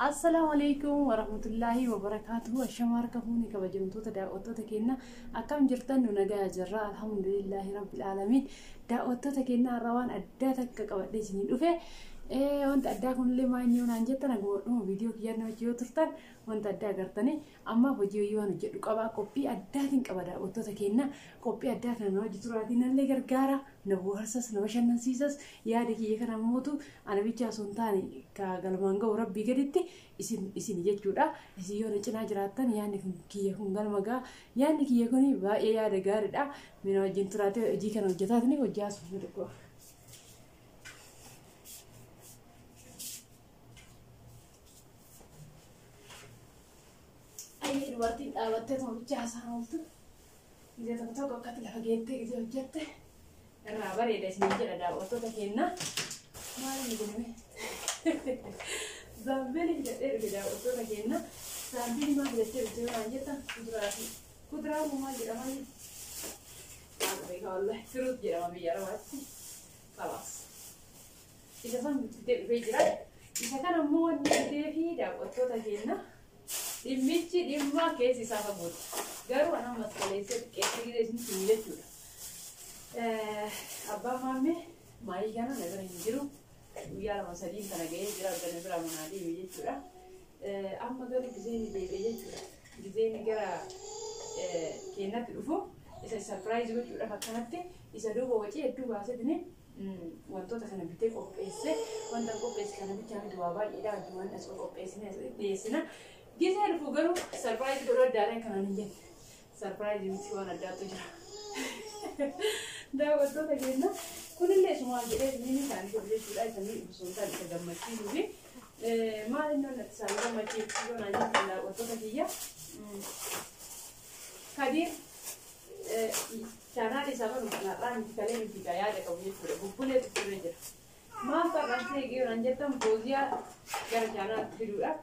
Assalaamu alaikum warahmatullaahi wabarakaatuhu. Ashama harka fuuni kabajamtoota daawwattoota keenya, akkam jirtan? Nu nagaa jirra, alhamdulillaahi rabbil aalamiin. Daawwattoota keenya, har'a waan addaa takka qabadhee isinii dhufe. Wanta addaa kunillee maal inni naan jettan, akkuma dhuma viidiyoo kiyyaan hojii yoo turtan wanta addaa agartanii. Ammaaf hojii hojii waan hojjedhu qabaa, qophii addaatiin qaba. Daawwattoota keenya, qophii addaa kana na hojii turaatiin nallee gargaara, na bohaarsas, na bashannansiisas. Yaada kiyya kana mootu ana bichaa osoo hin taane ka galmaan ga'u rabbii gaditti isin jechuudha. Isin yoo na cinaa jiraattan yaadni kun kiyya kun galma ga'a. Yaadni kiyya kun baay'ee yaada gaariidha. Mina wajjin turaatee hojii kana hojjetaatiin hojii haasofnu xiqqoo. Ayyee, dubartiin dhaabattee tuma bichaa haasaan ooltu. Gizee tokko tokko akkatti lafa geettee gizee hojjette irraa bareeda isin jedha daawwattoota keenya. Maal inni kun? Zaambilii fidadhee dhufe, daawwattoota keenya. Zaambilii maal fidattee dhufte yoo naan jettan, kuduraa fi kuduraa immoo maal jedhama? Maal beekaa wallahi, fruit jedhama biyya Arabaatti. Kalaas. Isa san fidee dhufee jira. Isa kana immoo wanni fidee fi daawwattoota keenya, dhimmichi dhimma keessi isaa fagooti. Garuu ana ammas kaleessee xiqqeessee gizee isin himu jechuudha. Abbaan maammee maayii kana na bira hin jiru. Guyyaa 2 3 kana ga'ee jira, erga na bira manaa deeme jechuudha. Amma garuu gizee inni deebi'e jechuudha. Gizee inni gara keenyatti dhufu isa surprise gochuudhaaf akkanatti isa duuba wacii hedduu baasetini wantoota kana bitee qopheesse. Wanta qopheesse kana bichaa miti, waa baay'eedha, wajjumaan as qopheessine as dhiyeessina. Gizee dhufu garuu surprise godhuu addaadhaan kanaan hin jenne. Surprise miti, waan addaatu jira. Daawwattoota keenya, kunillee isumaan jedhee inni isaanii godhu jechuudha. Isa miidhu osoo hin taane isa gammachiisuu fi maal inni onnatti isaan gammachiisu yoo naan jettan, daawwattoota kiyya. Kadiir chaanaalii isaa banu kan har'aa miti, kalee miti, ka yaada qabu jechuudha. Bubbulee turee jira. Maal har'aan ta'e yoo naan jettan, Fooziyaa gara chaanaalitti fiduudhaaf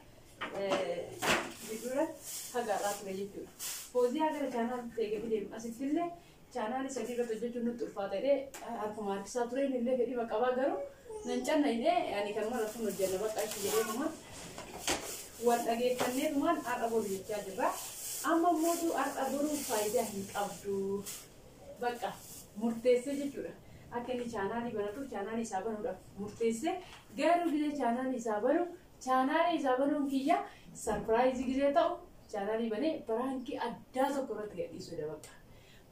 fiduudhaaf haga har'aa ture jechuudha. Fooziyaa gara chaanaalitti eega fideem asittillee chaanaalii sadii irratti hojjechuun nutti ulfaata jedhee harkuma harkisaa ture. Inni illee fedhii qabaa, garuu nan canna jedhee ani kanuma irratti hojjenna bakka achi jedheetumaan wal dhageeffanneetumaan har'a boru jechaa jirra. Amma mootu har'a boruu faayidaa hin qabdu. Bakka murteessee jechuudha. Akka inni chaanaalii banatuuf, chaanaalii isaa banuudhaaf murteessee, garuu gizee chaanaalii isaa banu, chaanaalii isaa banuun kiyya surprise gizee ta'u, chaanaalii banee prankii addaa tokko irratti gadhiisuudha bakka.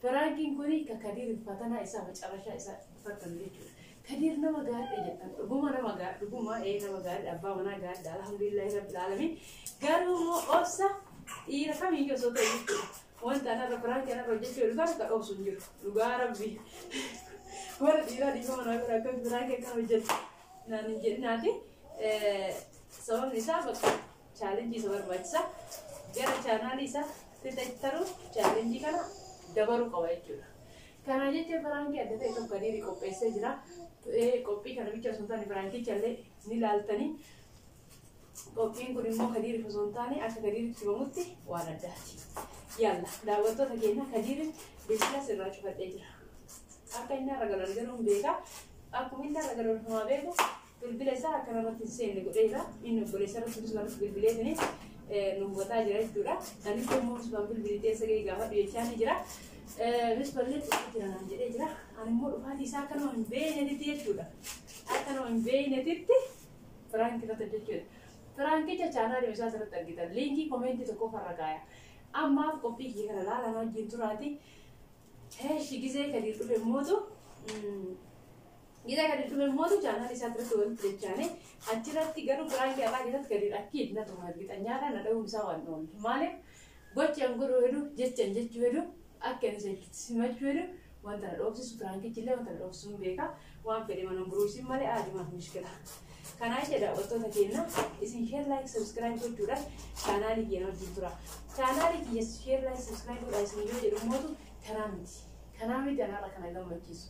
Prankiin kuni ka Kadiir fatanaa isaa macarrashaa isaa fattanu jechuudha. Kadiir nama gaariidha jettan, dhuguma nama gaarii, dhuguma ee nama gaariidha, abbaa manaa gaariidha, alhamdulillahi rabbil alamin. Garuu immoo obsa dhiira kamiyyuu osoo ta'e jechuudha. Wanta anarra prankii anarra hojjechuu jedhu kana ka dhoobsu hin jiru. Dhugaa rabbi. Warra dhiiraa dhiifama naa godha, akkamitti prankii akkana hojjetu naan hin jedhinaati. Sababni isaa bakka challenge isa barbaachisa. Gara chaanaalii isaa taruuf challenge kana dabaruu qaba jechuudha. Kana jecha prankii adda ta'e tokko Kadiiri qopheessee jira. Qophii kana bicha osoo hin taane prankicha illee ni laaltanii. Qophiin kun immoo Kadiiriif osoo hin taane akka Kadiiritti himamutti waan addaati. Yalla daawwattoota keenya, Kadiiri bilbila sirraa cufadhee jira. Akka inni har'a galan garuu hin beeka. Akkuma inni har'a galan ofumaa beeku bilbila isaa akka irratti hin seenne godheera. Inni obboleessa irratti irratti bilbileetini nu hubataa jira jechuudha. Anis immoo misbaan bilbilii teessa gahee gaafadhu jechaa ni jira. Misballee dhufaa jira naan jedhee jira. Ani immoo dhufaatii isaa akka nama hin beeknetitti jechuudha. Akka nama hin beeknetitti prankii irratti hojjechuudha. Prankicha chaanaalii isaa asirratti argitan. Linkii commentii tokko farra kaaya. Ammaaf qophii kiyya kana laalaa wajjin turaati. Heeshi, gizee Kadiir dhufe mootu chaanaalii isaa irratti walitti jechaane achirratti. Garuu prankii har'aa keessatti Kadiir akkiid na tuma argixanyaadha, na dha'uun isaa waan oolu. Maaliif gochi an godhuu hedu, jecha an jechuu hedu, akka inni simachuu hedu wanta na dhoofsisu, prankichi illee wanta na dhoofsisu hin beeka. Waan fedhe mana buruusin malee aadimaaf mishkila. Kanaa jecha daawwattoota keenya, isin share, like, subscribe gochuudhaan chaanaalii kiyya wajjin tura. Chaanaalii kiyya share, like, subscribe godhaa isin yoo jedhu mootu kanaa miti. Kanaa miti, anarra kana gammachiisu.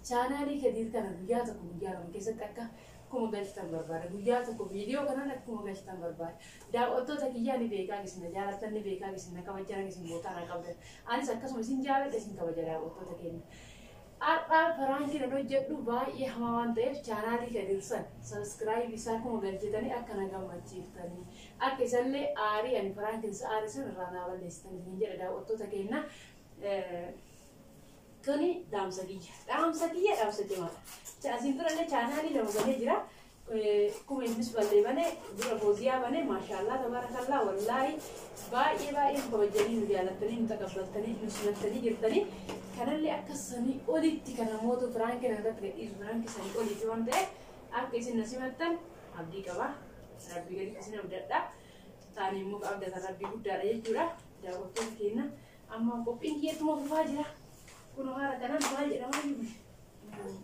Chaanaalii Kadiir kana guyyaa tokko, guyyaa 2 keessatti akka 1000 galchitan barbaada. Guyyaa tokko viidiyoo kanaan akka 1000 galchitan barbaada. Daawwattoota kiyyaa, ni beekaa isin na jaalattan, ni beekaa isin na kabajan, isin bootaa na qabdan. Anis akkasuma isin jaaladha, isin kabaja, daawwattoota keenya. Har'a prank nan hojjedhu baay'ee hamaa waan ta'eef chaanaalii Kadiir san subscribe isaa kuma galchitanii akka na gammachiiftanii akka isallee aarii ani prankiin isa aarii sun irraa naa balleessitan isiniin jedha daawwattoota keenya. Kuni dhaamsa kiyya. Dhaamsa kiyya dhaamsa cimaadha. Asiin durallee chaanaalii lama banee jira. Kuma innis ballee bane dura Fooziyaa bane maashaallah tabaarakallaa wallaahi baay'ee baay'ee nu kabajanii nu jaalattanii nu taqabbaltanii nu simattanii jirtanii. Kanallee akka sanii olitti kan namoota prank irratti gadhiisu prank sanii olitti waan ta'eef akka isin na simattan abdii qaba. Rabbii gaditti isin abdadha. Taanii immoo abdatan rabbii guddaadha jechuudha. Daawwattoota keenya amma qophiin kiyyattuma fufaa jira. Kun haala kanaan maal jedhamaa jiru?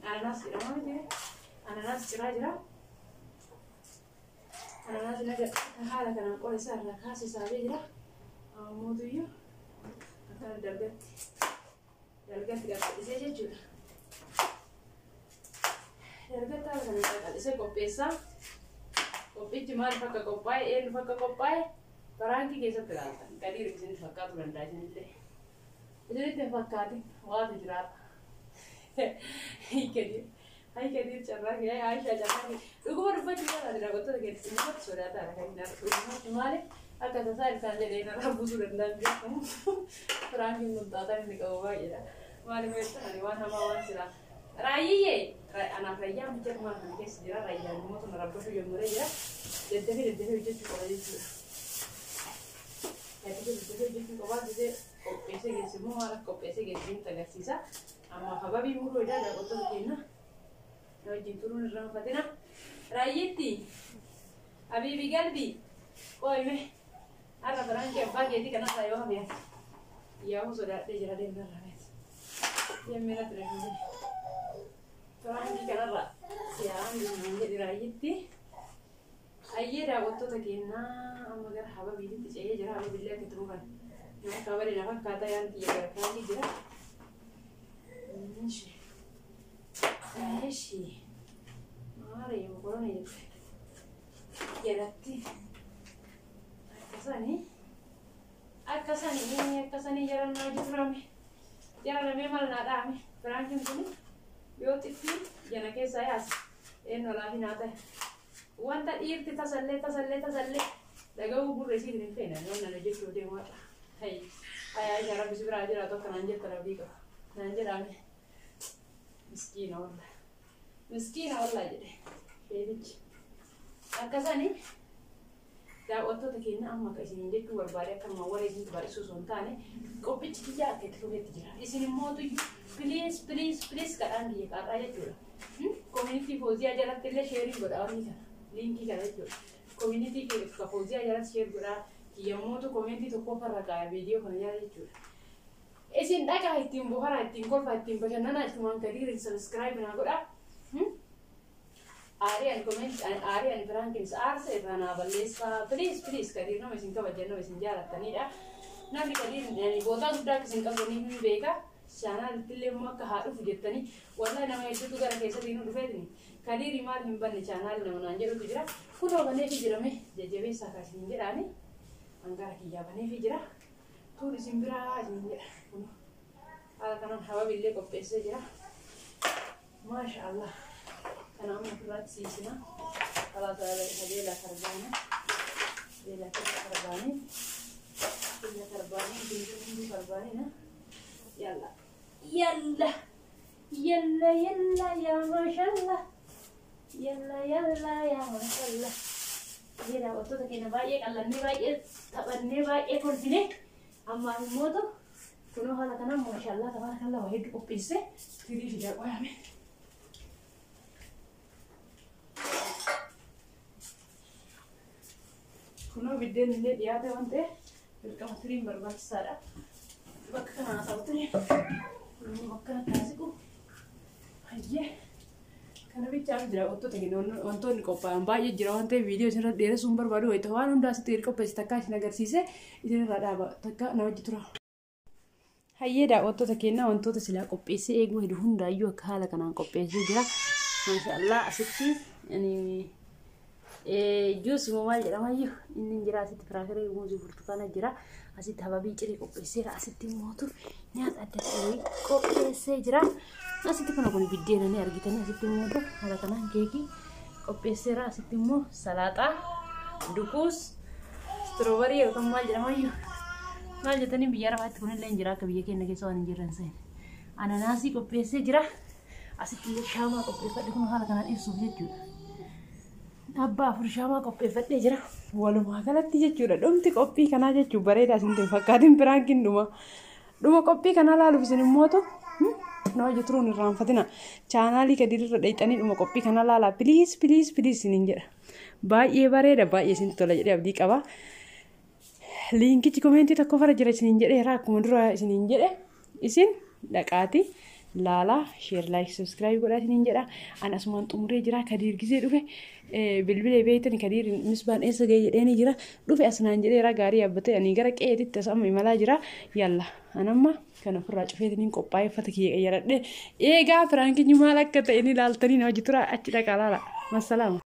Ananaas jedhamaa jira. Ananaas ciraa jira. Ananaas naga haala kanaan qola isaa irraa kaasee saabee jira. Ammoo akkana dalgatti dalgatti qal'isee jechuudha. Dalgatti haala kanaan qal'isee qopheessaa. Qophichi maaliif akka qophaa'e eenyuuf akka qophaa'e prank keessatti ilaaltan. Gadiir isinitti fakkaatu danda'a isinillee. Isinitti hin fakkaatin waatu jiraata. Gadiir. Hay Gadiir carraa kee Aishaa carraa kee dhuguma dubbachuu jaalladha daawwattoota keessatti dhugumatti sodaataadha kan inni dhugumatti maaliif akka tasaa ilkaan jedhee narraa buusuu danda'an beekamu prankiin kun xaaxaan inni qabu baay'eedha. Maaliif jettan ani waan hamaa waan silaa Raayyiyyee anaaf rayyaan bicha kumaa kana keessa jira rayyaan immoo tun rabbashuu jemmaree jira daddafee daddafee hojjechuu qaba jechuudha. Daddafee daddafee hojjechuu qabaa gisee qopheessee geesse immoo maal akka qopheessee geesse nutti agarsiisa. Amma hababii muruu edaa daawwattoota keenya na wajjin turuun irraanfatina. Raayyitti Habiibi galbi qoyme har'a prank abbaa keetii kanarraa yoo hafe yaa'uu sodaadhee jira deemnarraa beet. Deemee natti dhageessise. Prank kanarraa siyaa'aan bishaan jedhi raayyitti. Ayyee daawwattoota keenyaa amma gara hababiitti ce'ee jira. Hababiillee akka itti fufan. Nama kabalee na fakkaata yaan xiyya gara prank jira. Ishi. Ishi. Maara mokorona jette. Jalatti. Akkasanii. Akkasanii akkasanii jarannaa jirrame. Jaranamee mal naa dhaame. Prankiin kun yoo xiffii jana keessaa yaase eenyu laafi naa ta'e. Wanta dhiirti tasallee tasallee tasallee dhaga'uu gurra isiitiin hin feene waan nana jechuu deemu har'a. Hayi hayi Aishaa rabbi si biraa jiraatu akka naan jettan abdii qaba. Naan jedhame. Miskiina wallah. Miskiina wallah jedhe. Sheetichi. Akkasanii daawwattoota keenya amma akka isiniin jechuu barbaade akkanuma warra isinitti baay'isuu osoo hin taane qophichi kiyyaa akka itti fufetti jira. Isin immoo please please please kadhaan kiyya qaarraa jechuudha. Community Fooziyaa jalatti illee share godhaa wanni kana link kana jechuudha. Community Fooziyaa jalatti share godhaa kiyyammootu comment tokkoffarra kaaya viidiyoo kana jala jechuudha. Isin dhaqaa ittiin boharaa ittiin kolfaa ittiin bashannanaa istumaan Kadiirin subscribe naa godhaa. Aarii ani comment aarii ani prankiin isa aarsa irraa naa balleessaa. Please please Kadiir nama isin kabajan nama isin jaalattanidha. Namni Kadiir yani bootaa guddaa akka isin qabdanii ni beeka. Chaanaalitti illee immoo akka haa dhufu jettanii wallahi nama hedduutu gara keessatti nu dhufeetini. Kadiiri maal hin banne chaanaali nama naan jedhutu jira. Kunoo baneefi jirame jajjabeessaa kaasiniin jedhaani. Hangara kiyyaa baneefi jira. Tuun isin biraa isin jedha. Kunoo haala kanaan hababillee qopheessee jira. Maasha Allah. Kana amma ofirraatti siisina. Kalaas beela karbaana. Beela karbaanii. Beela karbaanii. Hunduu karbaanii na. Yalla. Yalla. Yalla yalla yaa maashallah. Yalla yalla yaa maashallah. Jee daawwattoota keenya baay'ee qallannee baay'ee taphannee baay'ee kolfine amma immoo kunoo haala kanaan maashaallah tabaarakallah waa hedduu qopheesse firii fidaa qoyame. Kunoo biddeen illee dhiyaate waan ta'eef dirqama tiriin barbaachisaadha. Bakka kana haa ta'u ture. Kunoo bakka kana taasisu. Hayyee. Kana bichaa jira wantoota keenya wantoonni qophaa'an baay'ee jira waan ta'eef viidiyoo isinirra dheeressuu hin barbaadu wayita waan hundaa asitti gadi qopheesse takkaa isin agarsiise isinirraa dhaaba takka na wajji tura. Hayyee daawwattoota keenya wantoota silaa qopheessee eeguu hedu hundaayyuu akka haala kanaan qopheessee jira. Maashaallah asitti juusii moo maal jedhamayyuu inni jira asitti firaafiree muuzii burtukaana jira asitti hababii ciree qopheesseera asitti mootu nyaata adda addaa qopheessee jira. Asitti kun biddeena ni argitanii, asitti immoo haala kanaan keekii qopheesseera. Asitti immoo salaaxaa, dukuus, strawberry yookaan maal jedhamayyuu, maal jettanii, biyya arabaatti kunillee hin jira, akka biyya keenya keessa waan hin jirren seen. Ananaasii qopheessee jira. Asitti illee shaamaa qopheeffadhe, kun haala kanaan ibsuuf jechuudha. Abbaa afur shaamaa qopheeffadhee jira. Walumaa galatti jechuudha. Dhumti qophii kanaa jechuun bareedaa isin hin fakkaatin, prankiin dhuma. Dhuma qophii kanaa laaluuf isin immootu na hojii turuun irraanfatina. Chaanaalii gadi irra dheeyxanii dhuma qophii kanaa laalaa. Please, please, please isiniin jedha. Baay'ee bareeda, baay'ee isin tola jedhee abdii qaba. Liinkichi commentii tokko fara jira isiniin jedheera, akkuma dura isiniin jedhe, isin dhaqaati laalaa, share, like, subscribe godhaa isiniin jedha. Ani asumaan xumuree jira. Kadiir gisee dhufe bilbilee beeytani, Kadiir misbaan eessa ga'e jedheeni jira, dhufe asnaan jedheera. Gaarii yaabbatee ani gara qe'eetitti as amma imalaa jira. Yalla, anamma kan ofirraa cufeetiniin qophaa'ee uffata kiyya qayyaradhe eegaa. Prankiin maal akka ta'e ni ilaaltanii, na hojii tura, achi dhaqaa laala. Massalaama.